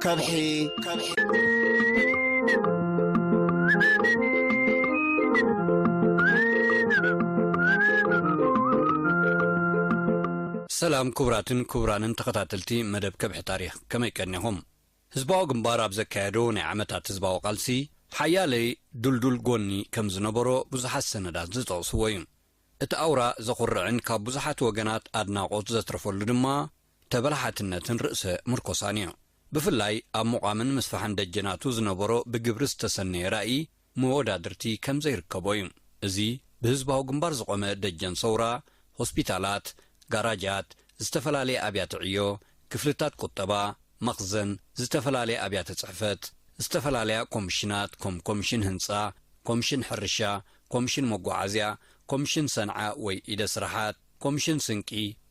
ከብሒ፣ ከብሒ። ሰላም ክቡራትን ክቡራንን ተኸታተልቲ መደብ ከብሒ ታሪኽ፣ ከመይ ቀኒኹም? ህዝባዊ ግንባር ኣብ ዘካየዶ ናይ ዓመታት ህዝባዊ ቃልሲ፣ ሓያለይ ድልዱል ጎኒ ከም ዝነበሮ ብዙሓት ሰነዳት ዝጠቕስዎ እዩ። እቲ ኣውራ ዘኹርዕን ካብ ብዙሓት ወገናት ኣድናቖት ዘትረፈሉ ድማ ተበላሓትነትን ርእሰ ምርኮሳን እዩ። ብፍላይ ኣብ ምቋምን ምስፋሕን ደጀናቱ ዝነበሮ ብግብሪ ዝተሰነየ ራእይ መወዳድርቲ ከም ዘይርከቦ እዩ። እዚ ብህዝባዊ ግንባር ዝቖመ ደጀን ሰውራ፣ ሆስፒታላት፣ ጋራጃት፣ ዝተፈላለየ ኣብያተ ዕዮ፣ ክፍልታት ቁጠባ፣ መኽዘን፣ ዝተፈላለየ ኣብያተ ጽሕፈት፣ ዝተፈላለያ ኮሚሽናት፣ ከም ኮሚሽን ህንጻ፣ ኮሚሽን ሕርሻ፣ ኮሚሽን መጓዓዝያ፣ ኮሚሽን ሰንዓ ወይ ኢደ ስራሓት፣ ኮሚሽን ስንቂ፣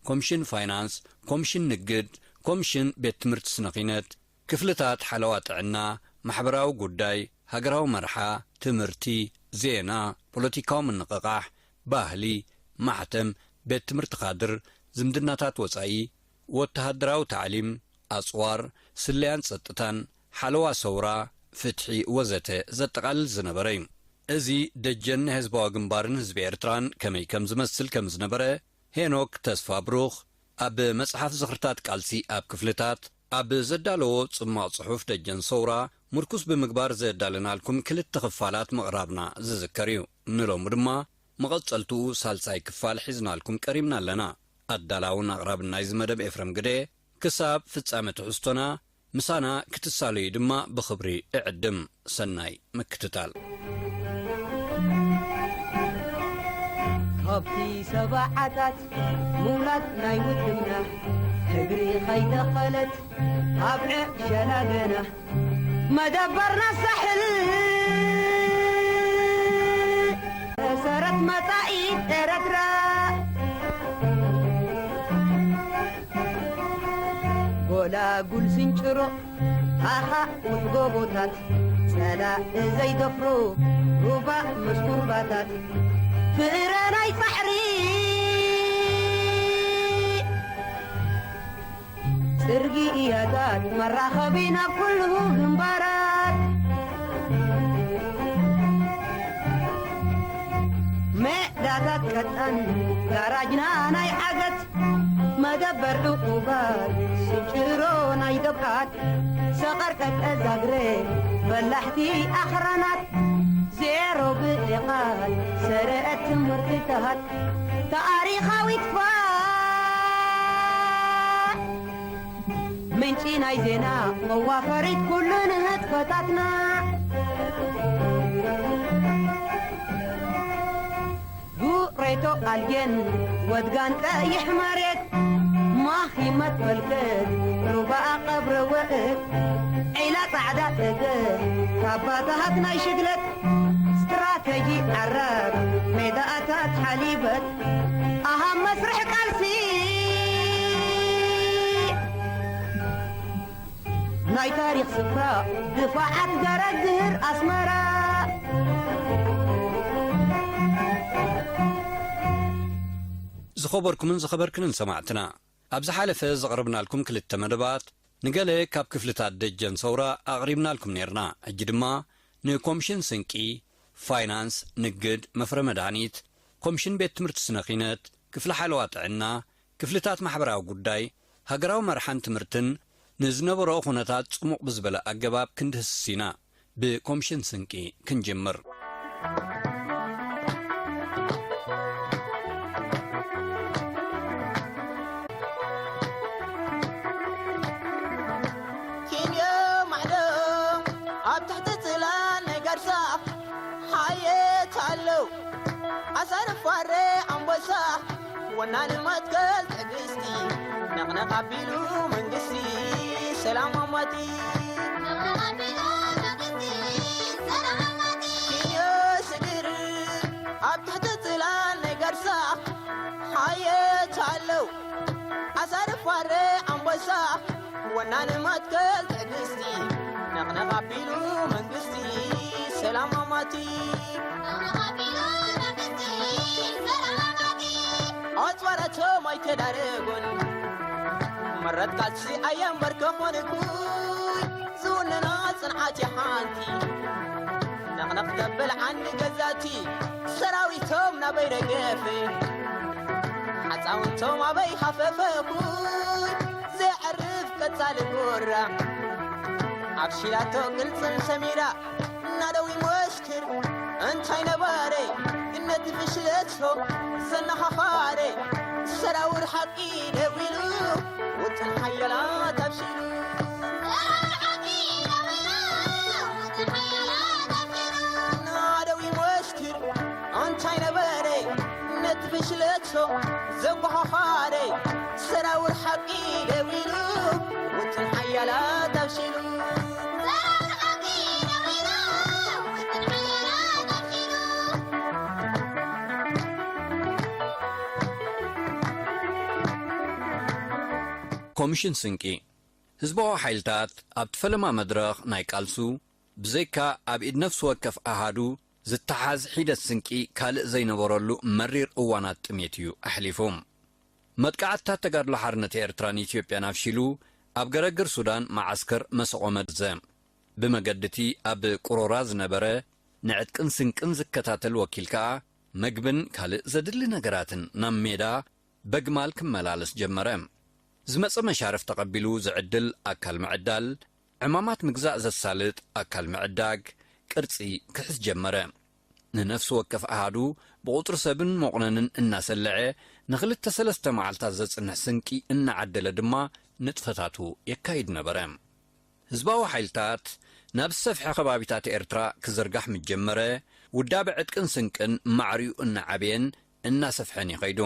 ኮሚሽን ፋይናንስ፣ ኮሚሽን ንግድ፣ ኮሚሽን ቤት ትምህርቲ ስነ ኺነት፣ ክፍልታት ሓለዋ ጥዕና፣ ማሕበራዊ ጉዳይ፣ ሃገራዊ መርሓ፣ ትምህርቲ፣ ዜና፣ ፖለቲካዊ ምንቕቓሕ፣ ባህሊ፣ ማሕተም፣ ቤት ትምህርቲ ካድር፣ ዝምድናታት ወጻኢ፣ ወተሃደራዊ ታዕሊም፣ ኣጽዋር፣ ስለያን ጸጥታን፣ ሓለዋ ሰውራ፣ ፍትሒ ወዘተ ዘጠቓልል ዝነበረ እዩ። እዚ ደጀን ናይ ህዝባዊ ግንባርን ህዝቢ ኤርትራን ከመይ ከም ዝመስል ከም ዝነበረ ሄኖክ ተስፋ ብሩኽ ኣብ መጽሓፍ ዝኽርታት ቃልሲ ኣብ ክፍልታት ኣብ ዘዳለዎ ጽማቕ ጽሑፍ ደጀን ሰውራ ምርኩስ ብምግባር ዘዳለናልኩም ክልተ ክፋላት ምቕራብና ዝዝከር እዩ። ንሎሚ ድማ መቐጸልትኡ ሳልሳይ ክፋል ሒዝናልኩም ቀሪብና ኣለና። ኣዳላውን ኣቕራብን ናይዚ መደብ ኤፍረም ግደ። ክሳብ ፍጻመ ትሕዝቶና ምሳና ክትሳለዩ ድማ ብኽብሪ እዕድም። ሰናይ ምክትታል። ካብቲ ሰብዓታት ምውላድ ናይ ውድብና፣ ሕድሪ ኸይተኸለት ኣብ ዕሸላ ገና፣ መደበርና ሳሕል፣ መሰረት መጻኢት ኤረትራ። ጎላጉል ስንጭሮ፣ ኣኻውሕ ጎቦታት፣ ጸላኢ ዘይደፍሮ ሩባ መስኩርባታት፣ ፍረ ናይ ጻዕሪ ጽርግያታት፣ መራኸቢ ናብ ኩሉ ግንባራት፣ ሜዳታት ቀጠን፣ ጋራጅና ናይ ዓገት፣ መደበር ዕቑባት፣ ስንጭሮ ናይ ደብዓት፣ ሰቐር ቀቀ ዛግረ፣ በላሕቲ ኣኽራናት፣ ዜሮ ብዕቓል፣ ሰረአት ትምህርትታት፣ ታሪኻዊት ፋ-፣ ምንጪ ናይ ዜና፣ መዋፈሪት ኩሉ ንህጥፈታትና። ሬቶ ኣልጌን ወድጋን ቀይሕ መሬት፣ ማኺመት ፈልገት ሩባ ቀብረ ወእት፣ ዒላ ጻዕዳ ጠገ ካባታት ናይ ሽግለት፣ ስትራተጂ ዓረብ ሜዳታት ሓሊበት፣ ኣሃ መስርሕ ቃልሲ ናይ ታሪኽ ስፍራ ድፋዓት ገረግር ኣስመራ። ዝኸበርኩምን ዝኸበርክንን ሰማዕትና፣ ኣብ ዝሓለፈ ዘቕረብናልኩም ክልተ መደባት ንገለ ካብ ክፍልታት ደጀን ሰውራ ኣቕሪብናልኩም ኔርና። ሕጂ ድማ ንኮምሽን ስንቂ፣ ፋይናንስ፣ ንግድ፣ መፍረ መድሃኒት፣ ኮምሽን ቤት ትምህርቲ ስነ ኺነት፣ ክፍሊ ሓለዋ ጥዕና፣ ክፍልታት ማሕበራዊ ጉዳይ፣ ሃገራዊ መርሓን ትምህርትን ንዝነበሮ ኩነታት ጽሙቕ ብዝበለ ኣገባብ ክንድህስስ ኢና። ብኮምሽን ስንቂ ክንጅምር። ኪንዮ ማዕዶ ኣብ ትሕቲ ጽላል ናይ ጋድሳ ሓየት ኣለዉ። ኣሳርፍ ዋረ ኣንበሳ፣ ወናኒ መትከል ትዕግስቲ፣ ነቕነቕ ኣቢሉ መንግስቲ፣ ሰላም ኣማቲ። ነቕነቕ ኣቢሉ መንግስቲ፣ ሰላም ኣማቲ። ኪንዮ ስግር ኣብ ትሕቲ ጽላል ናይ ጋድሳ ሓየት ኣለዉ። ኣሳርፍ ዋረ ኣንበሳ፣ ወናኒ መትከል ትዕግስቲ፣ ነቕነቕ ኣቢሉ መንግስቲ፣ ኣማማቲ ኣጽዋራቶም ኣይተዳረጉን። መረት ቃልሲ ኣየንበርከኹን እኩይ ዝውንና ጽንዓት ሓንቲ ነቕነቕ ተብል ዓንዲ ገዛቲ ሰራዊቶም ናበይ ደገፍ ሓፃውንቶም ኣበይ ሃፈፈ እኩይ ዘዕርፍ ቀጻሊ ጉራ ኣብ ሽላቶ ቅልጽም ሰሚራ ናደዊ ሞስክር እንታይ ነበረ ነቲ ፍሽለቶ ዘነኻኻረ ሰራውር ሓቂ ደዊሉ ውጥን ሓያላት ኣብሽሉ ናደዊ ሞስክር እንታይ ነበረ ነቲ ፍሽለቶ ዘጓኻኻረ ሰራውር ሓቂ ደዊሉ ውጥን ሓያላት ኣብሽሉ ኮሚሽን ስንቂ ህዝባዊ ሓይልታት ኣብቲ ፈለማ መድረኽ ናይ ቃልሱ ብዘይካ ኣብ ኢድ ነፍሲ ወከፍ ኣሃዱ ዝተሓዝ ሒደት ስንቂ ካልእ ዘይነበረሉ መሪር እዋናት ጥሜት እዩ ኣሕሊፉ። መጥቃዕትታት ተጋድሎ ሓርነት ኤርትራን ኢትዮጵያን ኣፍሺሉ ኣብ ገረግር ሱዳን መዓስከር መሰቖ መድዘ ብመገድቲ ኣብ ቁሮራ ዝነበረ ንዕጥቅን ስንቅን ዝከታተል ወኪል ከኣ መግብን ካልእ ዘድሊ ነገራትን ናብ ሜዳ በግማል ክመላለስ ጀመረ። ዝመጸ መሻርፍ ተቐቢሉ ዝዕድል ኣካል ምዕዳል፣ ዕማማት ምግዛእ ዘሳልጥ ኣካል ምዕዳግ ቅርጺ ክሕዝ ጀመረ። ንነፍሲ ወከፍ ኣሃዱ ብቑጽሪ ሰብን መቑነንን እናሰለዐ ንኽልተ ሰለስተ መዓልታት ዘጽንሕ ስንቂ እናዓደለ ድማ ንጥፈታቱ የካይድ ነበረ። ህዝባዊ ሓይልታት ናብ ዝሰፍሐ ከባቢታት ኤርትራ ክዝርጋሕ ምስ ጀመረ፣ ውዳበ ዕጥቅን ስንቅን ማዕሪኡ እናዓበየን እናሰፍሐን እዩ ከይዱ።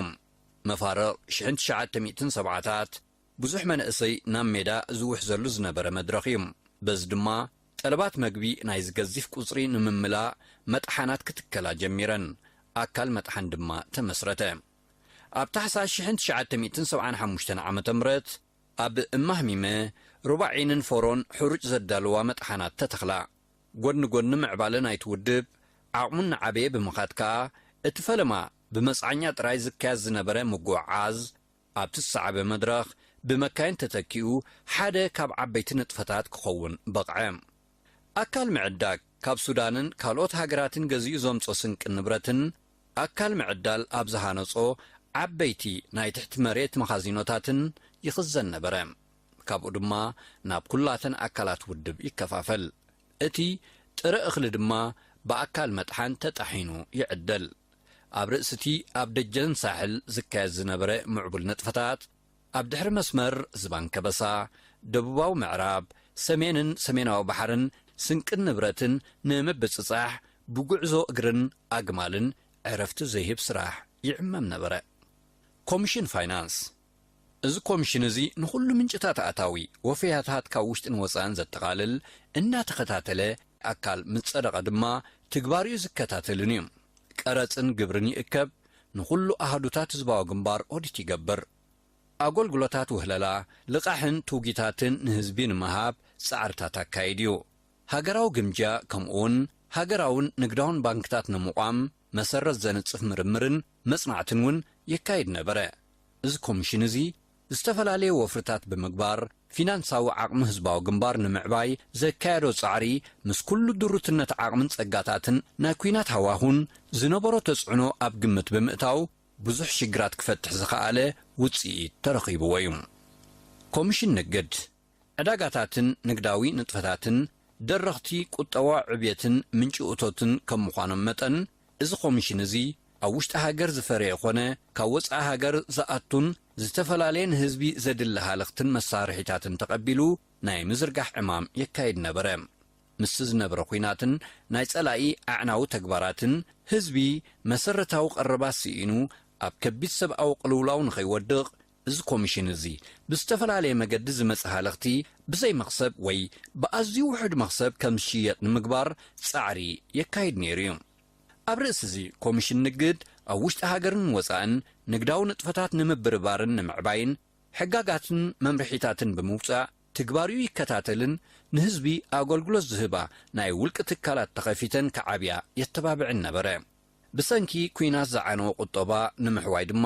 መፋርቕ ሽሕን ትሽዓተ ሚእትን ሰብዓታት ብዙሕ መንእሰይ ናብ ሜዳ ዝውሕዘሉ ዝነበረ መድረኽ እዩ። በዚ ድማ ጠለባት መግቢ ናይዚ ገዚፍ ቁጽሪ ንምምላእ መጥሓናት ክትከላ ጀሚረን። ኣካል መጥሓን ድማ ተመስረተ። ኣብ ታሕሳስ ሽሕን ትሽዓተ ሚእትን ሰብዓን ሓሙሽተን ዓመተ ምህረት ኣብ እማህሚመ ሩባዒንን ፎሮን ሕሩጭ ዘዳልዋ መጥሓናት ተተኽላ። ጎድኒ ጎድኒ ምዕባለ ናይቲ ውድብ ዓቕሙ እናዓበየ ብምኻድ ከኣ እቲ ፈለማ ብመጽዓኛ ጥራይ ዝካየድ ዝነበረ ምጉዕዓዝ ኣብቲ ዝሰዓበ መድረኽ ብመካይን ተተኪኡ ሓደ ካብ ዓበይቲ ንጥፈታት ክኸውን በቕዐ። ኣካል ምዕዳግ ካብ ሱዳንን ካልኦት ሃገራትን ገዚኡ ዘምጾ ስንቅን ንብረትን ኣካል ምዕዳል ኣብ ዝሃነጾ ዓበይቲ ናይ ትሕቲ መሬት መኻዚኖታትን ይኽዘን ነበረ። ካብኡ ድማ ናብ ኩላተን ኣካላት ውድብ ይከፋፈል። እቲ ጥረ እኽሊ ድማ ብኣካል መጥሓን ተጣሒኑ ይዕደል። ኣብ ርእሲ እቲ ኣብ ደጀን ሳሕል ዝካየድ ዝነበረ ምዕቡል ንጥፈታት፣ ኣብ ድሕሪ መስመር ዝባን ከበሳ፣ ደቡባዊ ምዕራብ፣ ሰሜንን ሰሜናዊ ባሕርን ስንቅን ንብረትን ንምብጽጻሕ ብጉዕዞ እግርን ኣግማልን ዕረፍቲ ዘይህብ ስራሕ ይዕመም ነበረ። ኮሚሽን ፋይናንስ። እዚ ኮሚሽን እዚ ንኹሉ ምንጭታት ኣታዊ፣ ወፈያታት ካብ ውሽጥን ወጻእን ዘጠቓልል እናተኸታተለ፣ ኣካል ምስ ጸደቐ ድማ ትግባሪኡ ዝከታተልን እዩ። ቀረጽን ግብርን ይእከብ፣ ንኹሉ ኣሃዱታት ህዝባዊ ግንባር ኦዲት ይገብር። ኣገልግሎታት ውህለላ፣ ልቓሕን ትውጊታትን ንህዝቢ ንምሃብ ጻዕርታት ኣካይድ እዩ። ሃገራዊ ግምጃ ከምኡውን ሃገራውን ንግዳውን ባንክታት ንምቋም መሰረት ዘንጽፍ ምርምርን መጽናዕትን እውን የካይድ ነበረ። እዚ ኮሚሽን እዚ ዝተፈላለየ ወፍርታት ብምግባር ፊናንሳዊ ዓቕሚ ህዝባዊ ግንባር ንምዕባይ ዘካየዶ ጻዕሪ ምስ ኩሉ ድሩትነት ዓቕምን ጸጋታትን ናይ ኲናት ሃዋሁን ዝነበሮ ተጽዕኖ ኣብ ግምት ብምእታው ብዙሕ ሽግራት ክፈትሕ ዝኸኣለ ውጽኢት ተረኺብዎ እዩ። ኮሚሽን ንግድ ዕዳጋታትን ንግዳዊ ንጥፈታትን ደረኽቲ ቁጠባዊ ዕብየትን ምንጪ እቶትን ከም ምዃኖም መጠን፣ እዚ ኮሚሽን እዚ ኣብ ውሽጢ ሃገር ዝፈረየ ኾነ ካብ ወጻኢ ሃገር ዝኣቱን ዝተፈላለየ ንህዝቢ ዘድሊ ሃለኽትን መሳርሒታትን ተቐቢሉ ናይ ምዝርጋሕ ዕማም የካይድ ነበረ። ምስቲ ዝነበረ ኲናትን ናይ ጸላኢ ኣዕናዊ ተግባራትን ህዝቢ መሰረታዊ ቀረባት ስኢኑ ኣብ ከቢድ ሰብኣዊ ቅልውላው ንኸይወድቕ እዚ ኮሚሽን እዚ ብዝተፈላለየ መገዲ ዝመጽእ ሃለኽቲ ብዘይ መኽሰብ ወይ ብኣዝዩ ውሑድ መኽሰብ ከም ዝሽየጥ ንምግባር ጻዕሪ የካይድ ነይሩ እዩ። ኣብ ርእሲ እዚ ኮሚሽን ንግድ ኣብ ውሽጢ ሃገርን ወጻእን ንግዳዊ ንጥፈታት ንምብርባርን ንምዕባይን ሕጋጋትን መምርሒታትን ብምውጻእ ትግባሪኡ ይከታተልን ንህዝቢ ኣገልግሎት ዝህባ ናይ ውልቂ ትካላት ተኸፊተን ክዓብያ የተባብዕን ነበረ። ብሰንኪ ኲናት ዝዓነወ ቁጠባ ንምሕዋይ ድማ፣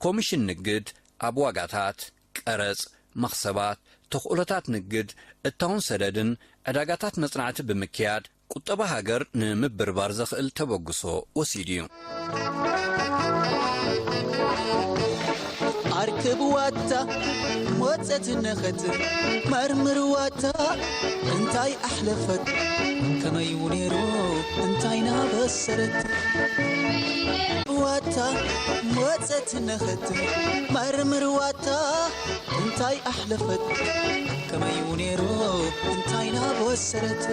ኮሚሽን ንግድ ኣብ ዋጋታት፣ ቀረጽ፣ መኽሰባት፣ ተኽእሎታት ንግድ፣ እታውን ሰደድን ዕዳጋታት መጽናዕቲ ብምክያድ፣ ቁጠባ ሃገር ንምብርባር ዘኽእል ተበግሶ ወሲዱ እዩ። ኣርክብዋታ መጸት ነኸት፣ መርምርዋታ እንታይ ኣሕለፈት፣ ከመዩ ነይሩ እንታይ ናበሰረት። ዋታ መጸት ነኸት፣ መርምርዋታ እንታይ ኣሕለፈት፣ ከመዩ ነይሩ እንታይ ናበሰረት።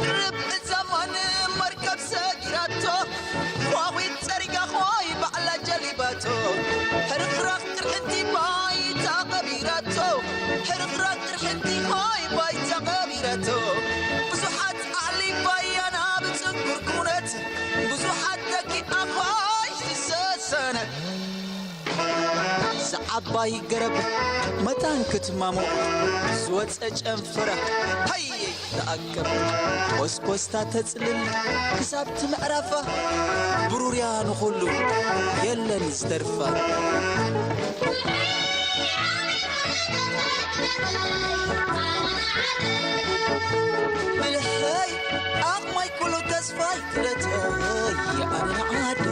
ርብ ዘማን መርከብ ሰጊራቶ፣ ኳኺት ጸሪጋ ኾይ ባዕላ ጀሊባቶ። ሕርኽራኽ ቅርሕንቲ ባይታ ቀቢራቶ፣ ሕርኽራኽ ቅርሕንቲ ኾይ ባይታ ቀቢራቶ። ብዙሓት ኣዕሊባያ ናብ ጽንኩር ኩነት፣ ብዙሓት ደቂቓ ኾይ ዝሰሰነ። ዝዓባይ ገረብ መታን ክትማሞ ዝወፀ ጨንፈረ ሃየ ተኣከብ። ኮስኮስታ ተፅልል ክሳብ ትምዕራፋ፣ ብሩርያ ንኹሉ የለን ዝተርፋ። ምልሐይ ኣቕማይ ኩሉ ተስፋይ ክረተይ ኣነ ንዓደ።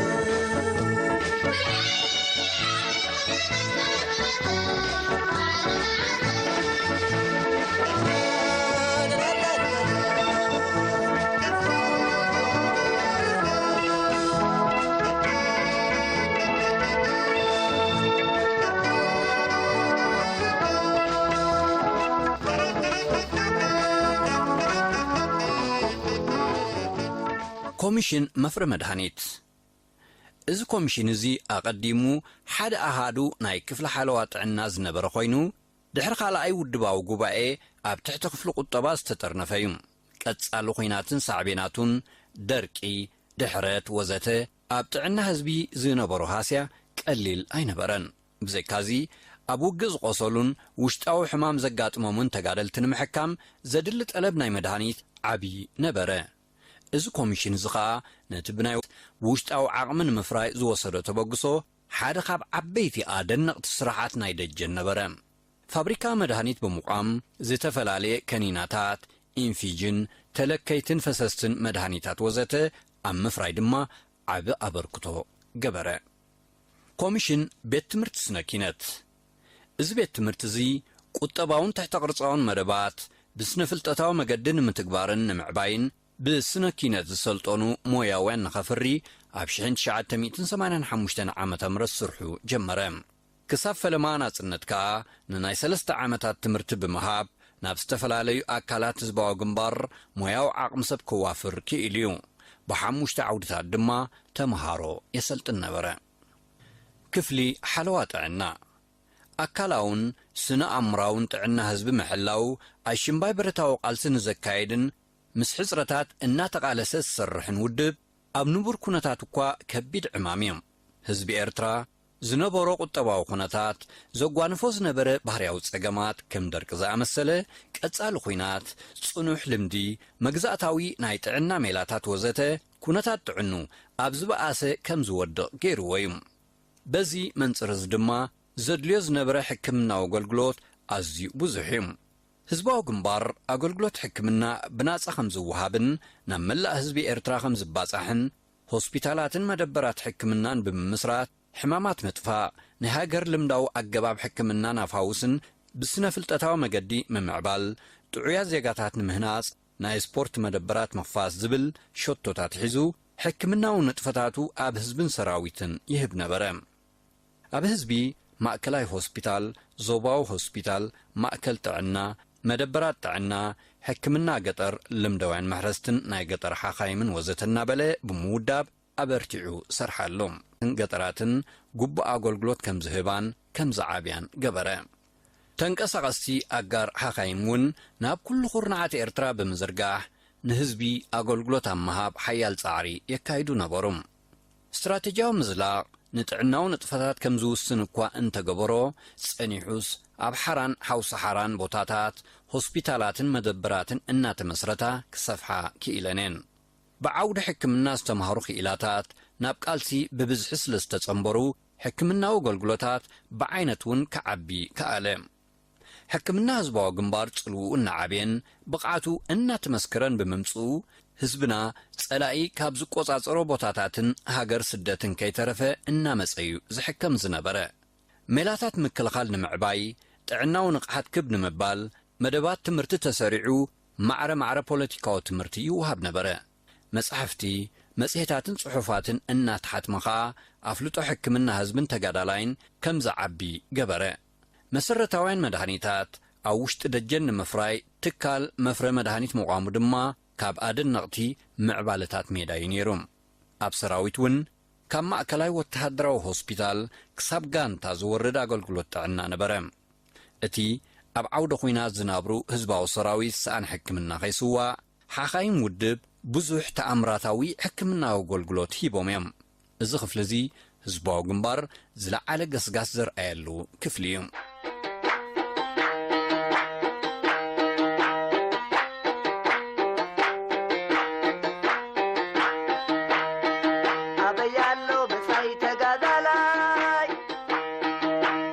ኮሚሽን መፍረ መድሃኒት። እዚ ኮሚሽን እዚ ኣቐዲሙ ሓደ ኣሃዱ ናይ ክፍሊ ሓለዋ ጥዕና ዝነበረ ኮይኑ፣ ድሕሪ ካልኣይ ውድባዊ ጉባኤ ኣብ ትሕቲ ክፍሊ ቁጠባ ዝተጠርነፈ እዩ። ቀጻሊ ኹናትን ሳዕቤናቱን፣ ደርቂ፣ ድሕረት ወዘተ፣ ኣብ ጥዕና ህዝቢ ዝነበሮ ሃስያ ቀሊል ኣይነበረን። ብዘይካዚ፣ ኣብ ውግእ ዝቖሰሉን ውሽጣዊ ሕማም ዘጋጥሞምን ተጋደልቲ ንምሕካም ዘድሊ ጠለብ ናይ መድሃኒት ዓቢ ነበረ። እዚ ኮሚሽን እዚ ኸኣ ነቲ ብናይ ውሽጣዊ ዓቕሚ ንምፍራይ ዝወሰዶ ተበግሶ ሓደ ካብ ዓበይቲ ኣደነቕቲ ስራሓት ናይ ደጀን ነበረ። ፋብሪካ መድሃኒት ብምቋም፣ ዝተፈላለየ ከኒናታት፣ ኢንፊጅን፣ ተለከይትን ፈሰስትን መድሃኒታት ወዘተ ኣብ ምፍራይ ድማ ዓቢ ኣበርክቶ ገበረ። ኮሚሽን ቤት ትምህርቲ ስነ ኪነት። እዚ ቤት ትምህርቲ እዚ ቁጠባውን ትሕተ ቅርጻውን መደባት ብስነ ፍልጠታዊ መገዲ ንምትግባርን ንምዕባይን ብስነ ኪነት ዝሰልጠኑ ሞያውያን ንኸፍሪ ኣብ ሽሕን ትሽዓተ ሚእትን ሰማንያን ሓሙሽተን ዓመተ ምህረት ስርሑ ጀመረ። ክሳብ ፈለማ ናጽነት ከኣ ንናይ ሰለስተ ዓመታት ትምህርቲ ብምሃብ ናብ ዝተፈላለዩ ኣካላት ህዝባዊ ግንባር ሞያዊ ዓቕሚ ሰብ ክዋፍር ክኢሉ እዩ። ብሓሙሽተ ዓውድታት ድማ ተምሃሮ የሰልጥን ነበረ። ክፍሊ ሓለዋ ጥዕና። ኣካላውን ስነ ኣእምራውን ጥዕና ህዝቢ ምሕላው ኣሽምባይ ብረታዊ ቃልሲ ንዘካየድን ምስ ሕጽረታት እናተቓለሰ ዝሰርሕን ውድብ ኣብ ንቡር ኩነታት እኳ ከቢድ ዕማም እዩ። ህዝቢ ኤርትራ ዝነበሮ ቁጠባዊ ኩነታት፣ ዘጓንፎ ዝነበረ ባህርያዊ ጸገማት ከም ደርቂ ዝኣመሰለ፣ ቀጻሊ ኹናት፣ ጽኑሕ ልምዲ፣ መግዛእታዊ ናይ ጥዕና ሜላታት ወዘተ፣ ኩነታት ጥዕኑ ኣብ ዝበኣሰ ከም ዝወድቕ ገይርዎ እዩ። በዚ መንጽር እዚ ድማ ዘድልዮ ዝነበረ ሕክምናዊ ኣገልግሎት ኣዝዩ ብዙሕ እዩ። ህዝባዊ ግንባር ኣገልግሎት ሕክምና ብናጻ ከም ዝወሃብን ናብ መላእ ህዝቢ ኤርትራ ከም ዝባጻሕን፣ ሆስፒታላትን መደበራት ሕክምናን ብምምስራት፣ ሕማማት ምጥፋእ፣ ናይ ሃገር ልምዳዊ ኣገባብ ሕክምና ናብ ሃውስን ብስነ ፍልጠታዊ መገዲ ምምዕባል፣ ጥዑያት ዜጋታት ንምህናጽ፣ ናይ ስፖርት መደበራት ምኽፋት ዝብል ሸቶታት ሒዙ፣ ሕክምናዊ ንጥፈታቱ ኣብ ህዝብን ሰራዊትን ይህብ ነበረ። ኣብ ህዝቢ ማእከላይ ሆስፒታል፣ ዞባዊ ሆስፒታል፣ ማእከል ጥዕና፣ መደበራት ጥዕና፣ ሕክምና ገጠር፣ ልምዳውያን መሕረስትን ናይ ገጠር ሓኻይምን ወዘተ እናበለ ብምውዳብ ኣበርቲዑ ሰርሓሎም። ገጠራትን ግቡእ ኣገልግሎት ከም ዝህባን ከም ዝዓብያን ገበረ። ተንቀሳቐስቲ ኣጋር ሓኻይም እውን ናብ ኩሉ ኩርናዓት ኤርትራ ብምዝርጋሕ ንህዝቢ ኣገልግሎት ኣብ ምሃብ ሓያል ጻዕሪ የካይዱ ነበሩ። ስትራተጂያዊ ምዝላቕ ንጥዕናዊ ንጥፈታት ከም ዝውስን እኳ እንተገበሮ፣ ጸኒሑስ ኣብ ሓራን ሓውሲ ሓራን ቦታታት ሆስፒታላትን መደበራትን እናተመስረታ ክሰፍሓ ክኢለን እየን። ብዓውዲ ሕክምና ዝተምሃሩ ክኢላታት ናብ ቃልሲ ብብዝሒ ስለ ዝተጸንበሩ፣ ሕክምናዊ ኣገልግሎታት ብዓይነት እውን ክዓቢ ከኣለ። ሕክምና ህዝባዊ ግንባር ጽልውኡ እናዓብየን ብቕዓቱ እናተመስከረን ብምምጽኡ፣ ህዝብና ጸላኢ ካብ ዝቆጻጸሮ ቦታታትን ሃገር ስደትን ከይተረፈ እናመጸ እዩ ዝሕከም ዝነበረ። ሜላታት ምክልኻል ንምዕባይ፣ ጥዕናዊ ንቕሓት ክብ ንምባል፣ መደባት ትምህርቲ ተሰሪዑ፣ ማዕረ ማዕረ ፖለቲካዊ ትምህርቲ ይወሃብ ነበረ። መጻሕፍቲ፣ መጽሔታትን ጽሑፋትን እናተሓትመ ኸኣ፣ ኣፍልጦ ሕክምና ህዝብን ተጋዳላይን ከም ዝዓቢ ገበረ። መሰረታውያን መድሃኒታት ኣብ ውሽጢ ደጀን ንምፍራይ ትካል መፍረ መድሃኒት ምቋሙ ድማ ካብ ኣደነቕቲ ምዕባለታት ሜዳ እዩ ነይሩ። ኣብ ሰራዊት እውን ካብ ማእከላይ ወተሃደራዊ ሆስፒታል ክሳብ ጋንታ ዝወርድ ኣገልግሎት ጥዕና ነበረ። እቲ ኣብ ዓውደ ኹናት ዝናብሩ ህዝባዊ ሰራዊት ሰኣን ሕክምና ከይስዋእ፣ ሓኻይም ውድብ ብዙሕ ተኣምራታዊ ሕክምናዊ ኣገልግሎት ሂቦም እዮም። እዚ ክፍሊ እዚ ህዝባዊ ግንባር ዝለዓለ ገስጋስ ዘርኣየሉ ክፍሊ እዩ። ኣበይ ኣሎ ብጻይ ተጋዳላይ፣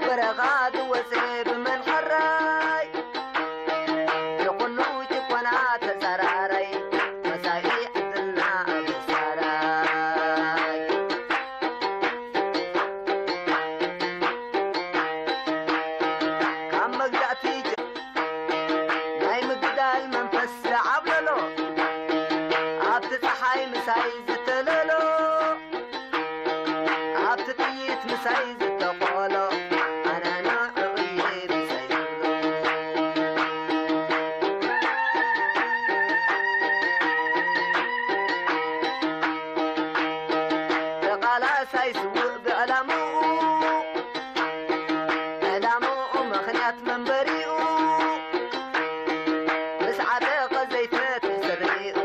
በረኻ ዝወጸ ብመን ሕራይ፣ ንኹሉ ጭቆና ተጻራራይ፣ መጻኢ ዕድልና ኣበሳራይ። ካብ መግዛእቲ ጀ-፣ ናይ ምግዳል መንፈስ ዝዓብለሎ፣ ኣብቲ ጸሓይ ምሳይ ዝተለሎ፣ ኣብቲ ጥይት ምሳይ ዝተኾሎ፣ ኣነ ንዕኡ እየ ብሰይ ዝብሎ። ተቓላሳይ ስዉእ ብዕላምኡ፣ ዕላምኡ ምኽንያት መንበሪኡ፣ ምስ ዓጠቐ ዘይፈትሕ ስሪኡ፣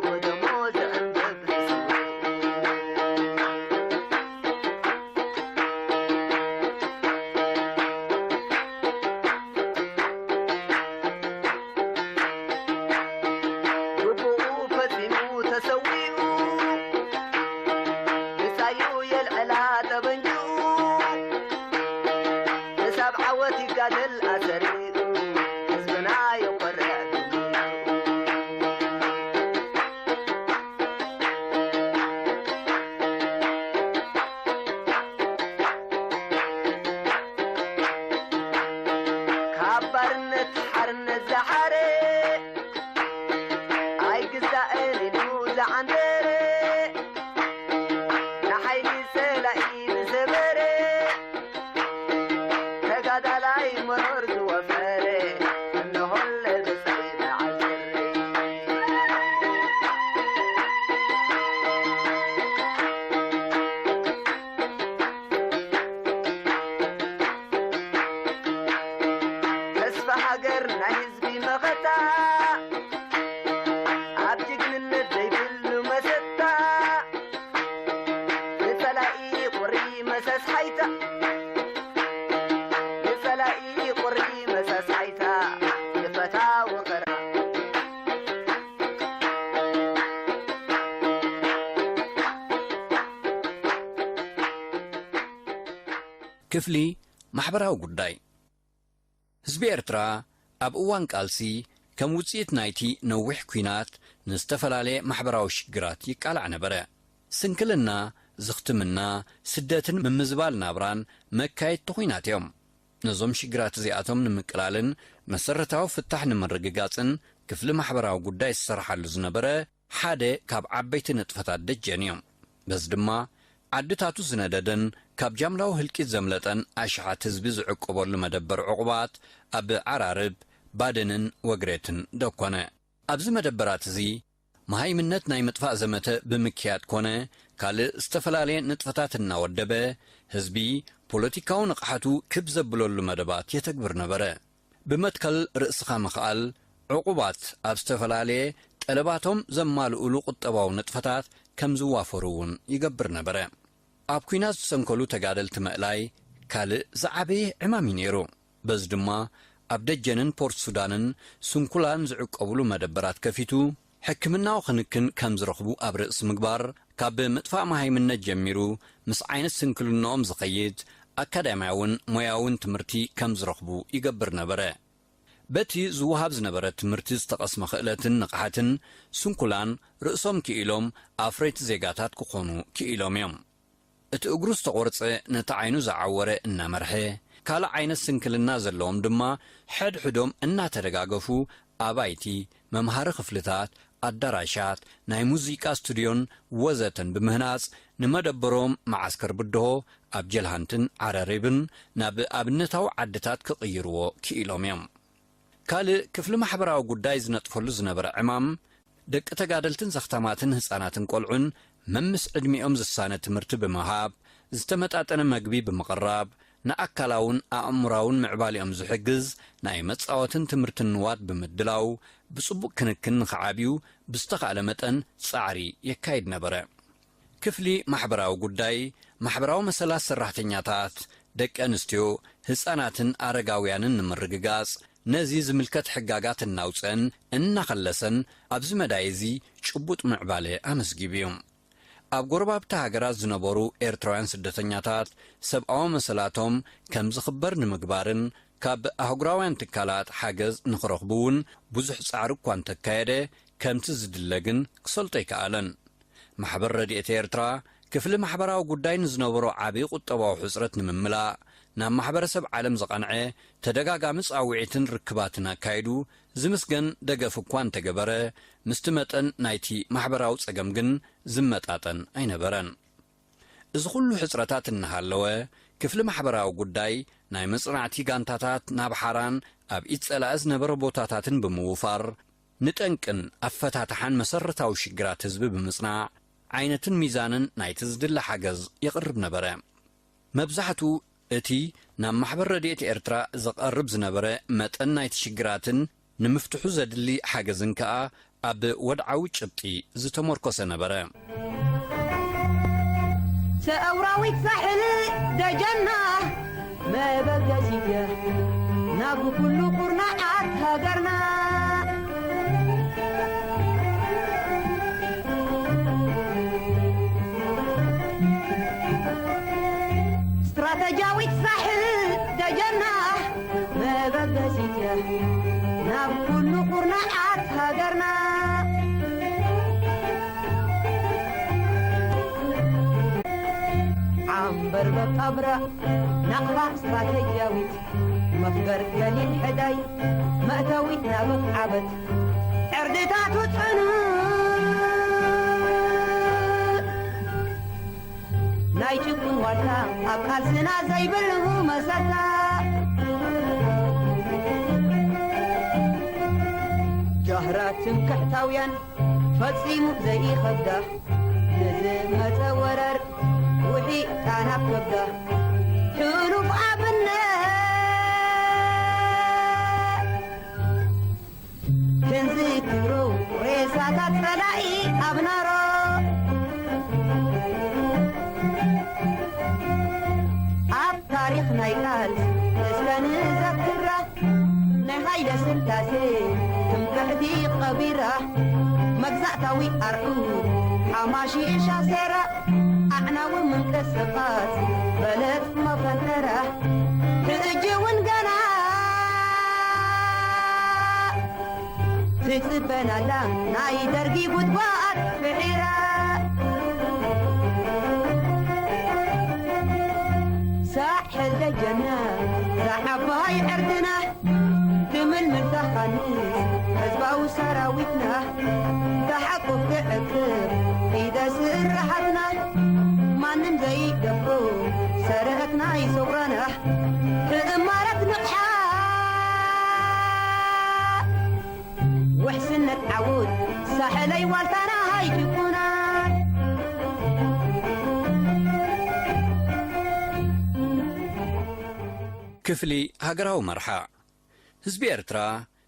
ብደሙ ዝዕንብብ ስዉእ። ግቡኡ ፈጺሙ ተሰዊኡ፣ ብጻዩ የልዕላ ጠበንጅኡ፣ ክሳብ ዓወት ይጋደል ኣሰሪኡ፣ ህዝብና የኾርዕ ድምኡ። ካብ ባርነት ሓርነት ዝሓረ፣ ኣይግዛእን ኢሉ ዝዓንደረ፣ ንሓይሊ ጸላኢ ዝሰበረ፣ ተጋዳላይ መሮር ዝወፈረ፣ እነሆ ለብሰይ ብዓል ጥሪ። ተስፋ ሃገር ናይ ህዝቢ መኸታ፣ ኣብ ጅግንነት ዘይብሉ መሰታ፣ ንጸላኢ ቁሪ መሰስ ሓይታ፣ ንጸላኢ ቁሪ መሰስ ሓይታ፣ ንፈታዊ ኸራ። ክፍሊ ማሕበራዊ ጉዳይ። ህዝቢ ኤርትራ ኣብ እዋን ቃልሲ ከም ውጽኢት ናይቲ ነዊሕ ኲናት ንዝተፈላለየ ማሕበራዊ ሽግራት ይቃላዕ ነበረ። ስንክልና፣ ዝኽትምና፣ ስደትን ምምዝባል ናብራን መካየድቲ ኲናት እዮም። ነዞም ሽግራት እዚኣቶም ንምቅላልን መሰረታዊ ፍታሕ ንምርግጋጽን ክፍሊ ማሕበራዊ ጉዳይ ዝሰርሓሉ ዝነበረ ሓደ ካብ ዓበይቲ ንጥፈታት ደጀን እዮም። በዚ ድማ ዓድታቱ ዝነደደን ካብ ጃምላዊ ህልቂት ዘምለጠን ኣሽሓት ህዝቢ ዝዕቆበሉ መደበር ዕቑባት ኣብ ዓራርብ፣ ባድንን ወግሬትን ደኮነ። ኣብዚ መደበራት እዚ መሃይምነት ናይ ምጥፋእ ዘመተ ብምክያድ ኮነ ካልእ ዝተፈላለየ ንጥፈታት እናወደበ ህዝቢ ፖለቲካዊ ንቕሓቱ ክብ ዘብለሉ መደባት የተግብር ነበረ። ብመትከል ርእስኻ ምኽኣል፣ ዕቑባት ኣብ ዝተፈላለየ ጠለባቶም ዘማልኡሉ ቁጠባዊ ንጥፈታት ከም ዝዋፈሩ እውን ይገብር ነበረ። ኣብ ኲናት ዝሰንከሉ ተጋደልቲ ምእላይ ካልእ ዝዓበየ ዕማም እዩ ነይሩ። በዚ ድማ ኣብ ደጀንን ፖርት ሱዳንን ስንኩላን ዝዕቀብሉ መደበራት ከፊቱ፣ ሕክምናዊ ክንክን ከም ዝረኽቡ ኣብ ርእሲ ምግባር፣ ካብ ምጥፋእ መሃይምነት ጀሚሩ ምስ ዓይነት ስንክልናኦም ዝኸይድ ኣካዳሚያውን ሞያውን ትምህርቲ ከም ዝረኽቡ ይገብር ነበረ። በቲ ዝወሃብ ዝነበረ ትምህርቲ ዝተቐስመ ክእለትን ንቕሓትን፣ ስንኩላን ርእሶም ክኢሎም ኣፍረይቲ ዜጋታት ክኾኑ ክኢሎም እዮም። እቲ እግሩ ዝተቖርጸ ነቲ ዓይኑ ዝዓወረ እናመርሐ፣ ካልእ ዓይነት ስንክልና ዘለዎም ድማ፣ ሕድሕዶም እናተደጋገፉ ኣባይቲ፣ መምሃሪ ክፍልታት፣ ኣዳራሻት፣ ናይ ሙዚቃ ስቱድዮን ወዘተን ብምህናጽ፣ ንመደበሮም መዓስከር ብድሆ ኣብ ጀልሃንትን ዓረሪብን ናብ ኣብነታዊ ዓድታት ክቕይርዎ ክኢሎም እዮም። ካልእ ክፍሊ ማሕበራዊ ጉዳይ ዝነጥፈሉ ዝነበረ ዕማም፣ ደቂ ተጋደልትን ዘኽታማትን ህጻናትን ቆልዑን መምስ ዕድሚኦም ዝሳነ ትምህርቲ ብምሃብ፣ ዝተመጣጠነ መግቢ ብምቕራብ፣ ንኣካላውን ኣእምራውን ምዕባሊኦም ዝሕግዝ ናይ መጻወትን ትምህርትን ንዋት ብምድላው፣ ብጽቡቕ ክንክን ንኽዓብዩ ብዝተኻእለ መጠን ጻዕሪ የካይድ ነበረ። ክፍሊ ማሕበራዊ ጉዳይ፣ ማሕበራዊ መሰላት ሰራሕተኛታት፣ ደቂ ኣንስትዮ፣ ህጻናትን ኣረጋውያንን ንምርግጋጽ፣ ነዚ ዝምልከት ሕጋጋት እናውጸን እናኸለሰን ኣብዚ መዳይ እዚ ጭቡጥ ምዕባለ ኣመዝጊቡ እዩ። ኣብ ጎረባብቲ ሃገራት ዝነበሩ ኤርትራውያን ስደተኛታት ሰብኣዊ መሰላቶም ከም ዝኽበር ንምግባርን ካብ ኣህጉራውያን ትካላት ሓገዝ ንኽረኽቡ እውን ብዙሕ ጻዕሪ እኳ እንተካየደ፣ ከምቲ ዝድለ ግን ክሰልጦ ኣይከኣለን። ማሕበር ረድኤት ኤርትራ፣ ክፍሊ ማሕበራዊ ጉዳይ ንዝነበሮ ዓቢ ቁጠባዊ ሕጽረት ንምምላእ፣ ናብ ማሕበረሰብ ዓለም ዝቐንዐ ተደጋጋሚ ጻውዒትን ርክባትን ኣካይዱ፣ ዝምስገን ደገፍ እኳ እንተገበረ፣ ምስቲ መጠን ናይቲ ማሕበራዊ ጸገም ግን ዝመጣጠን ኣይነበረን። እዚ ኩሉ ሕጽረታት እናሃለወ፣ ክፍሊ ማሕበራዊ ጉዳይ ናይ መጽናዕቲ ጋንታታት ናብ ሓራን ኣብ ኢድ ጸላኢ ዝነበረ ቦታታትን ብምውፋር፣ ንጠንቅን ኣፈታትሓን መሰረታዊ ሽግራት ህዝቢ ብምጽናዕ፣ ዓይነትን ሚዛንን ናይቲ ዝድለ ሓገዝ የቕርብ ነበረ። መብዛሕቱ እቲ ናብ ማሕበር ረድኤት ኤርትራ ዝቐርብ ዝነበረ መጠን ናይቲ ሽግራትን ንምፍትሑ ዘድሊ ሓገዝን ከኣ ኣብ ወድዓዊ ጭብጢ ዝተመርኮሰ ነበረ። ሰውራዊት ሳሕል ደጀና መበገሲት እያ ናብ ኩሉ ኩርናዓት ሃገርና። ስትራተጂያዊት ሳሕል ደጀና መበገሲት እያ ናብ ኩሉ ኩርናዓት ሃገርና። ዓምበር በቃብራ ናቕፋ ስትራተጂያዊት መኽበር ገሊል ሕዳይ መእተዊት ናብ ዓበት ዕርድታቱ ጽኑዕ ናይ ጭቁን ዋልታ ኣብ ቃልስና ዘይብሉ መሰታ። ጃህራ ትምክሕታውያን ፈጺሙ ዘይኸብዳ ንዝመጸ ወረር ውሒጣ ናብ ከብዳ። ሕሉፍ ኣብነት ክንዝክሮ ሬሳታት ጸላኢ ኣብ ናሮ። ኣብ ታሪኽ ናይ ቃልሲ እስከ ንዘክራ ናይ ሃይለ ስላሴ ትምክሕቲ ቀቢራ። መግዛእታዊ ኣርዑት ሓማሺሻ ሰራ ኣዕናዊ ምንቅስቓስ በለጽ መፈንጠራ። ሕጂ እውን ገና ትጽበናላ ናይ ደርጊ ጉድጓድ ብሒራ። ሳሕል ደጀና ዛዓባይ ዕርድና ትምልምል ታኻንስ ህዝባዊ ሰራዊትና። ተሓቁፍ ትዕቅብ ኢደ ስርሓትና ማንም ዘይደፍሮ ሰረትና ይሰውራና። ትእማረት ንቕሓ ውሕስነት ዓወት ሳሕለይ ዋልታና ሃይጅኩና። ክፍሊ ሃገራዊ መርሓ። ህዝቢ ኤርትራ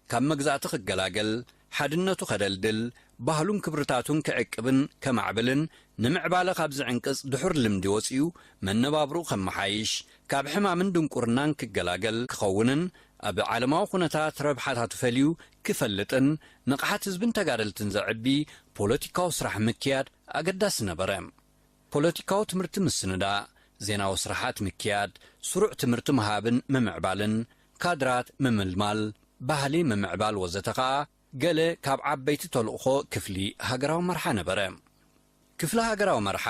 ካብ መግዛእቲ ክገላገል፣ ሓድነቱ ከደልድል፣ ባህሉን ክብርታቱን ክዕቅብን ከማዕብልን ንምዕባለ ካብ ዝዕንቅጽ ድሑር ልምዲ ወጺኡ መነባብርኡ ከመሓይሽ፣ ካብ ሕማምን ድንቁርናን ክገላገል ክኸውንን ኣብ ዓለማዊ ኩነታት ረብሓታቱ ፈልዩ ክፈልጥን ንቕሓት ህዝብን ተጋደልትን ዘዕቢ ፖለቲካዊ ስራሕ ምክያድ ኣገዳሲ ነበረ። ፖለቲካዊ ትምህርቲ ምስንዳእ፣ ዜናዊ ስራሓት ምክያድ፣ ስሩዕ ትምህርቲ ምሃብን ምምዕባልን፣ ካድራት ምምልማል፣ ባህሊ ምምዕባል ወዘተ ከኣ ገለ ካብ ዓበይቲ ተልእኾ ክፍሊ ሃገራዊ መርሓ ነበረ። ክፍሊ ሃገራዊ መርሓ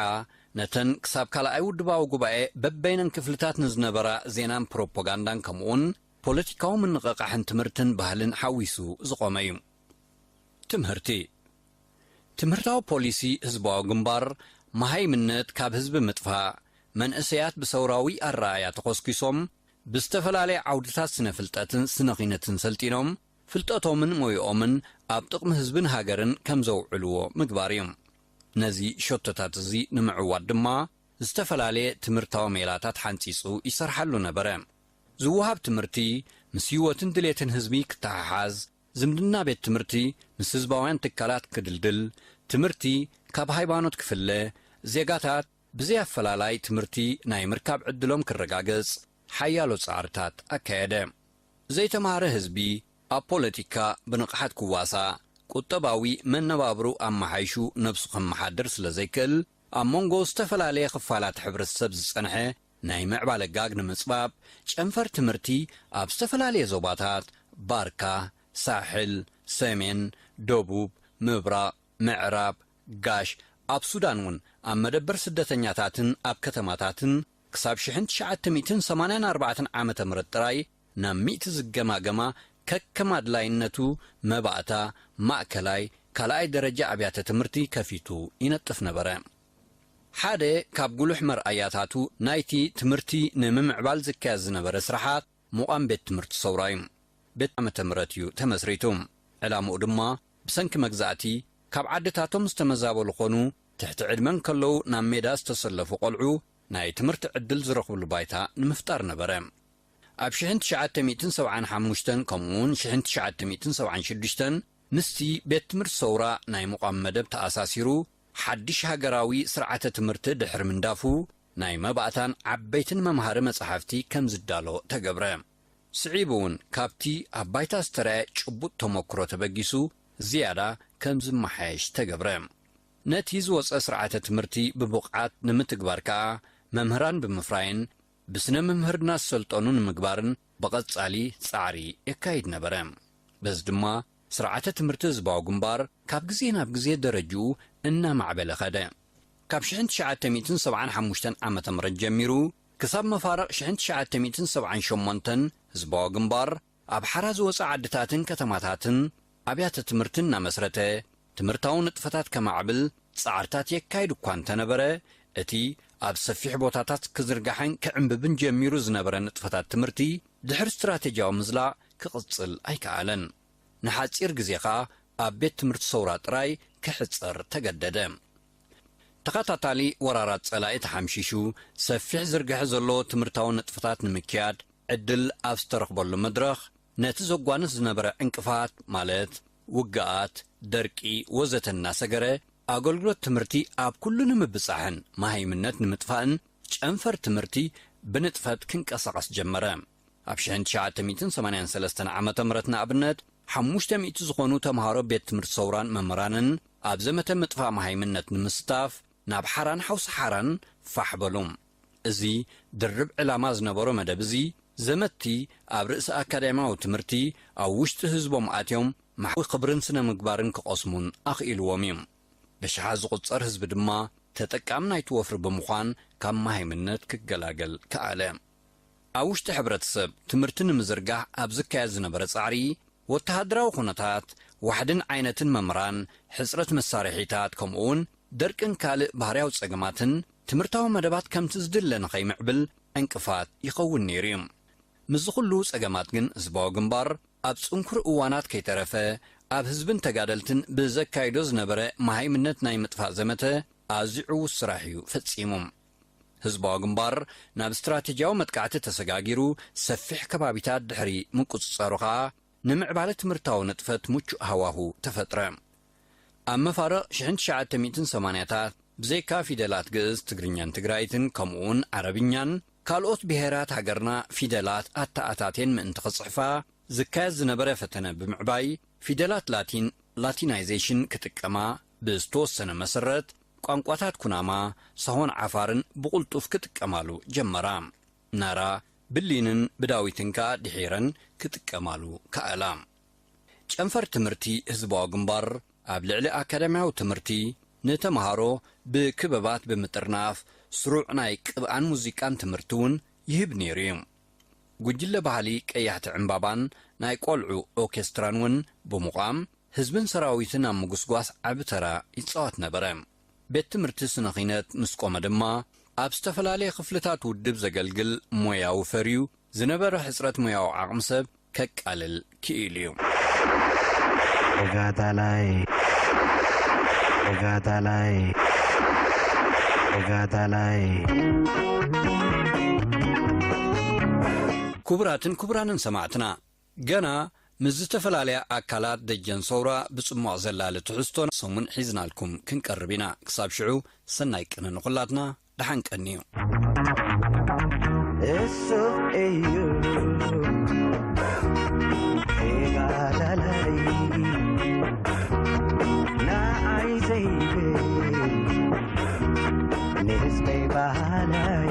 ነተን ክሳብ ካልኣይ ውድባዊ ጉባኤ በበይነን ክፍልታት ንዝነበራ ዜናን ፕሮፓጋንዳን ከምኡውን ፖለቲካዊ ምንቕቓሕን ትምህርትን ባህልን ሓዊሱ ዝቖመ እዩ። ትምህርቲ። ትምህርታዊ ፖሊሲ ህዝባዊ ግንባር፣ መሃይምነት ካብ ህዝቢ ምጥፋእ፣ መንእሰያት ብሰውራዊ ኣረኣእያ ተኾስኲሶም ብዝተፈላለየ ዓውድታት ስነ ፍልጠትን ስነ ኺነትን ሰልጢኖም ፍልጠቶምን ሞይኦምን ኣብ ጥቕሚ ህዝብን ሃገርን ከም ዘውዕልዎ ምግባር እዩ። ነዚ ሸቶታት እዚ ንምዕዋት ድማ ዝተፈላለየ ትምህርታዊ ሜላታት ሓንጺጹ ይሰርሓሉ ነበረ። ዝወሃብ ትምህርቲ ምስ ህይወትን ድሌትን ህዝቢ ክተሓሓዝ፣ ዝምድና ቤት ትምህርቲ ምስ ህዝባውያን ትካላት ክድልድል፣ ትምህርቲ ካብ ሃይማኖት ክፍለ፣ ዜጋታት ብዘይ ኣፈላላይ ትምህርቲ ናይ ምርካብ ዕድሎም ክረጋገጽ ሓያሎ ጻዕርታት ኣካየደ። ዘይተማህረ ህዝቢ ኣብ ፖለቲካ ብንቕሓት ክዋሳእ፣ ቁጠባዊ መነባብሩ ኣመሓይሹ ነብሱ ከመሓድር ስለ ዘይክእል፣ ኣብ መንጎ ዝተፈላለየ ክፋላት ሕብረተሰብ ዝጸንሐ ናይ ምዕባለ ጋግ ንምጽባብ፣ ጨንፈር ትምህርቲ ኣብ ዝተፈላለየ ዞባታት፣ ባርካ፣ ሳሕል፣ ሰሜን፣ ደቡብ፣ ምብራቕ፣ ምዕራብ፣ ጋሽ፣ ኣብ ሱዳን እውን ኣብ መደበር ስደተኛታትን ኣብ ከተማታትን ክሳብ ሽሕን ትሽዓተ ሚእትን ሰማንያን ኣርባዕተን ዓመተ ምህረት ጥራይ ናብ ሚእቲ ዝገማገማ ከከም ኣድላይነቱ መባእታ፣ ማእከላይ፣ ካልኣይ ደረጃ ኣብያተ ትምህርቲ ከፊቱ ይነጥፍ ነበረ። ሓደ ካብ ጉሉሕ መርኣያታቱ ናይቲ ትምህርቲ ንምምዕባል ዝካየድ ዝነበረ ስራሓት ምቋም ቤት ትምህርቲ ሰውራ እዩ። ቤት ዓመተ ምህረት እዩ ተመስሪቱ። ዕላምኡ ድማ ብሰንኪ መግዛእቲ ካብ ዓድታቶም ዝተመዛበሉ ኾኑ ትሕቲ ዕድመ እንከለዉ ናብ ሜዳ ዝተሰለፉ ቆልዑ ናይ ትምህርቲ ዕድል ዝረኽብሉ ባይታ ንምፍጣር ነበረ። ኣብ ሽሕን ትሽዓተ ሚእትን ሰብዓን ሓሙሽተን ከምኡውን ሽሕን ትሽዓተ ሚእትን ሰብዓን ሽዱሽተን ምስቲ ቤት ትምህርቲ ሰውራ ናይ ምቋም መደብ ተኣሳሲሩ ሓድሽ ሃገራዊ ስርዓተ ትምህርቲ ድሕሪ ምንዳፉ ናይ መባእታን ዓበይትን መምሃሪ መጻሕፍቲ ከም ዝዳሎ ተገብረ። ስዒቡ እውን ካብቲ ኣብ ባይታ ዝተረኣየ ጭቡጥ ተመክሮ ተበጊሱ ዝያዳ ከም ዝመሓየሽ ተገብረ። ነቲ ዝወጸ ስርዓተ ትምህርቲ ብብቕዓት ንምትግባር ከኣ መምህራን ብምፍራይን ብስነ ምምህርና ዝሰልጠኑ ንምግባርን ብቐጻሊ ጻዕሪ የካይድ ነበረ። በዚ ድማ ስርዓተ ትምህርቲ ህዝባዊ ግንባር ካብ ግዜ ናብ ግዜ ደረጅኡ እናማዕበለ ኸደ። ካብ ሽሕን ትሽዓተ ሚእትን ሰብዓን ሓሙሽተን ዓመተ ምህረት ጀሚሩ ክሳብ መፋርቕ ሽሕን ትሽዓተ ሚእትን ሰብዓን ሸሞንተን ህዝባዊ ግንባር ኣብ ሓራ ዝወጸ ዓድታትን ከተማታትን ኣብያተ ትምህርቲ እናመስረተ ትምህርታዊ ንጥፈታት ከማዕብል ጻዕርታት የካይድ እኳ እንተነበረ፣ እቲ ኣብ ሰፊሕ ቦታታት ክዝርጋሕን ክዕምብብን ጀሚሩ ዝነበረ ንጥፈታት ትምህርቲ ድሕሪ ስትራቴጂያዊ ምዝላቕ ክቕጽል ኣይከኣለን። ንሓጺር ግዜ ኸኣ ኣብ ቤት ትምህርቲ ሰውራ ጥራይ ክሕጸር ተገደደ። ተኸታታሊ ወራራት ጸላኢ ተሓምሺሹ፣ ሰፊሕ ዝርግሐ ዘሎ ትምህርታዊ ንጥፈታት ንምክያድ ዕድል ኣብ ዝተረኽበሉ መድረኽ፣ ነቲ ዘጓንፍ ዝነበረ ዕንቅፋት፣ ማለት ውግኣት፣ ደርቂ ወዘተ እናሰገረ፣ ኣገልግሎት ትምህርቲ ኣብ ኩሉ ንምብጻሕን መሃይምነት ንምጥፋእን ጨንፈር ትምህርቲ ብንጥፈት ክንቀሳቐስ ጀመረ። ኣብ ሽሕን ትሽዓተ ሚእትን ሰማንያን ሰለስተን ዓመተ ምህረት ንኣብነት፣ ሓሙሽተ ሚእቲ ዝኾኑ ተምሃሮ ቤት ትምህርቲ ሰውራን መምህራንን ኣብ ዘመተ ምጥፋእ መሃይምነት ንምስታፍ ናብ ሓራን ሓውሲ ሓራን ፋሕ በሉ። እዚ ድርብ ዕላማ ዝነበሮ መደብ እዚ፣ ዘመትቲ ኣብ ርእሲ ኣካዳሚያዊ ትምህርቲ ኣብ ውሽጢ ህዝቦም ኣትዮም ማሕዊ ክብርን ስነ ምግባርን ክቐስሙን ኣኽኢልዎም እዩ። ብሽሓት ዝቑጸር ህዝቢ ድማ ተጠቃሚ ናይቲ ወፍሪ ብምዃን ካብ መሃይምነት ክገላገል ከኣለ። ኣብ ውሽጢ ሕብረተሰብ ትምህርቲ ንምዝርጋሕ ኣብ ዝካየድ ዝነበረ ጻዕሪ፣ ወተሃደራዊ ኩነታት፣ ዋሕድን ዓይነትን መምህራን፣ ሕጽረት መሳርሒታት፣ ከምኡውን ደርቅን ካልእ ባህርያዊ ጸገማትን ትምህርታዊ መደባት ከምቲ ዝድለ ንኸይምዕብል ዕንቅፋት ይኸውን ነይሩ እዩ። ምስዚ ኩሉ ጸገማት ግን ህዝባዊ ግንባር ኣብ ጽንኩር እዋናት ከይተረፈ ኣብ ህዝብን ተጋደልትን ብዘካይዶ ዝነበረ መሃይምነት ናይ ምጥፋእ ዘመተ ኣዝዩ ዕዉት ስራሕ እዩ ፈጺሙ። ህዝባዊ ግንባር ናብ ስትራቴጂያዊ መጥቃዕቲ ተሰጋጊሩ ሰፊሕ ከባቢታት ድሕሪ ምቁጽጸሩ ኸኣ ንምዕባለ ትምህርታዊ ንጥፈት ምቹእ ሃዋሁ ተፈጥረ። ኣብ መፋርቕ ሽሕን ትሽዓተ ሚእትን ሰማንያታት ብዘይካ ፊደላት ግእዝ፣ ትግርኛን ትግራይትን ከምኡውን ዓረብኛን ካልኦት ብሄራት ሃገርና ፊደላት ኣተኣታቴን ምእንቲ ክጽሕፋ ዝካየድ ዝነበረ ፈተነ ብምዕባይ ፊደላት ላቲን፣ ላቲናይዜሽን፣ ክጥቀማ ብዝተወሰነ መሰረት ቋንቋታት ኩናማ፣ ሳሆን ዓፋርን ብቕልጡፍ ክጥቀማሉ ጀመራ። ናራ፣ ብሊንን ብዳዊትን ከኣ ድሒረን ክጥቀማሉ ከኣላ። ጨንፈር ትምህርቲ ህዝባዊ ግንባር ኣብ ልዕሊ ኣካዳሚያዊ ትምህርቲ ንተምሃሮ ብክበባት ብምጥርናፍ ስሩዕ ናይ ቅብኣን ሙዚቃን ትምህርቲ እውን ይህብ ነይሩ እዩ። ጉጅለ ባህሊ ቀያሕቲ ዕምባባን ናይ ቆልዑ ኦርኬስትራን እውን ብምቋም ህዝብን ሰራዊትን ኣብ ምጉስጓስ ዓቢ ተራ ይጻወት ነበረ። ቤት ትምህርቲ ስነ ኺነት ምስ ቆመ ድማ ኣብ ዝተፈላለየ ክፍልታት ውድብ ዘገልግል ሞያዊ ፈርዩ ዝነበረ ሕጽረት ሞያዊ ዓቕሚ ሰብ ከቃልል ክኢሉ እዩ። ተጋዳላይ፣ ተጋዳላይ፣ ተጋዳላይ። ክቡራትን ክቡራንን ሰማዕትና፣ ገና ምስ ዝተፈላለያ ኣካላት ደጀን ሰውራ ብጽሟቕ ዘላሊ ትሕዝቶን ሰሙን ሒዝናልኩም ክንቀርብ ኢና። ክሳብ ሽዑ ሰናይ ቅነ ንኹላትና፣ ደሓን ቀንዩ። እሱ እዩ ተጋዳላይ፣ ንዓይ ዘይብል ንህዝበይ በሃላይ።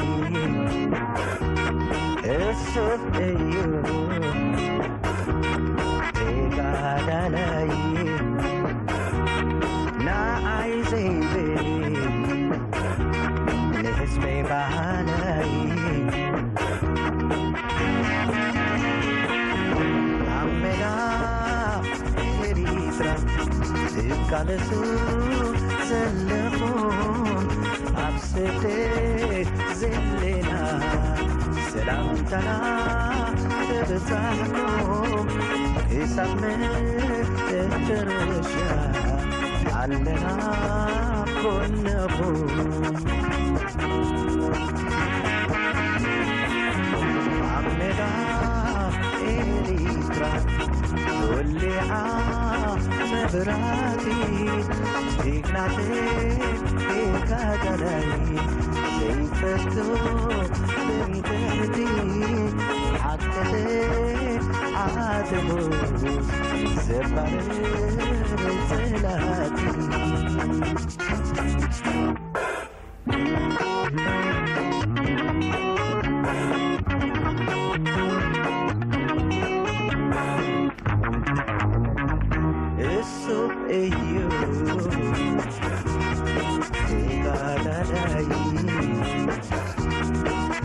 እሱ እዩ ተጋዳላይ፣ ንዓይ ዘይብል ንህዝበይ በሃላይ። ኣብ ሜዳ ኤሪትራ ትቃለሱ ዘለኹም፣ ኣብ ስደት ዘለና ሰላምታና ተብጻሕኩም፣ ክሳብ መጨረሻ ኣለና ጎንኹም። ኣብ ሜዳ ኤሪትራ ተወሊዓ መብራህቲ፣ ጅግና ተጋዳላይ ዘይፈቱ ትምክሕቲ፣ ሓቂ ዓድሉ ዘባርር ጸላእቲ። እሱ እዩ ተጋዳላይ፣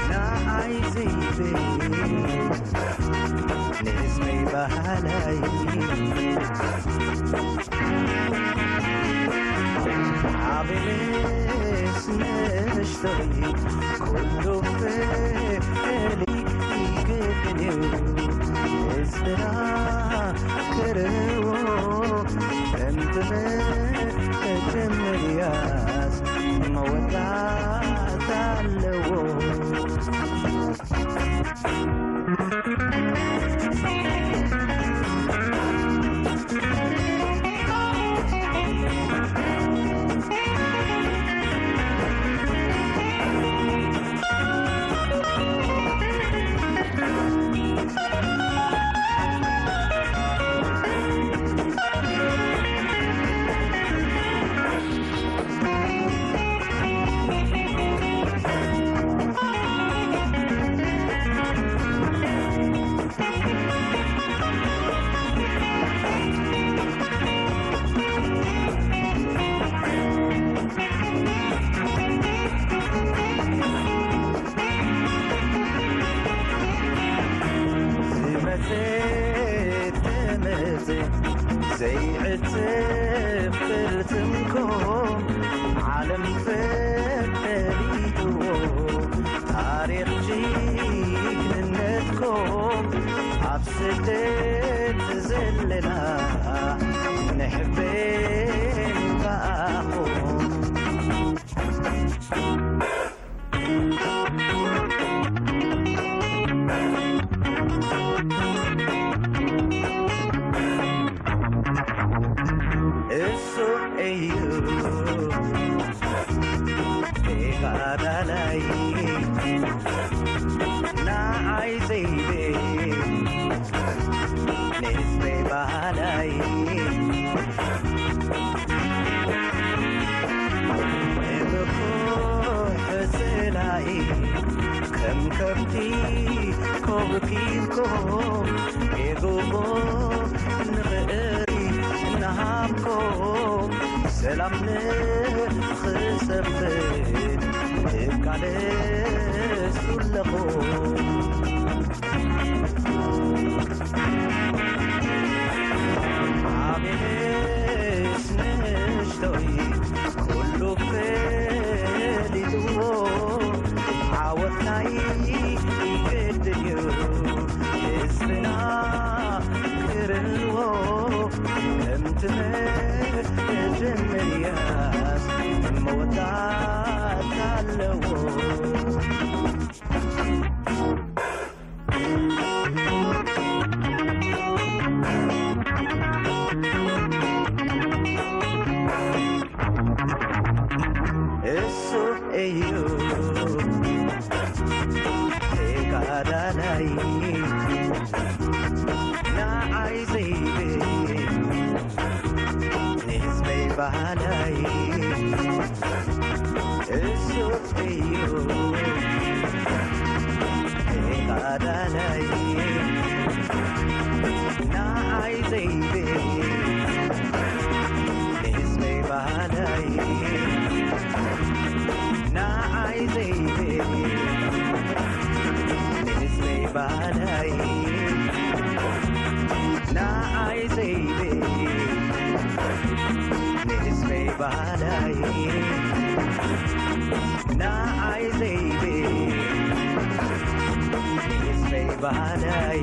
ንዓይ ዘይብል ንህዝበይ በሃላይ። ዓብንስ ንእሽቶይ ኩሉ ፍልይ ይግድን እዩ። ህዝብና ክርዎ ከምቲ መጀመርያስ መወዳእታ ኣለዎ። ዝመጸ ተመጸ ዘይዕጸፍ ቅርጽምኩም ዓለም ፈሊጥዎ ታሪኽ ጅግንነትኩም ኣብ ስደት ዘለና ንሕበን ብኣኹም። እሱ ጌግቦ ንኽእል እናሃብኮ ሰላም ንኽሰፍን እቃለሱ ኣለኹ። ኣቤልስ ንእሽቶይ ኩሉ ፈሊጥዎ ዓወት ናይ ግድን እዩ ህዝብና ክርዎ ከምቲ መጀመርያስ መወዳእታ ኣለዎ። እሱ እዩ ተጋዳላይ ንዓይ ዘይብል ንህዝበይ ባህላይ እሱ እዩ ተጋዳላይ ንዓይ ዘይብል ንህዝበይ ባህላይ ንዓይ ዘይብል ንህዝበይ ባህላይ ንዓይ ዘይብል ንህዝበይ ባህላይ ንዓይ ዘይብል ንህዝበይ ባህላይ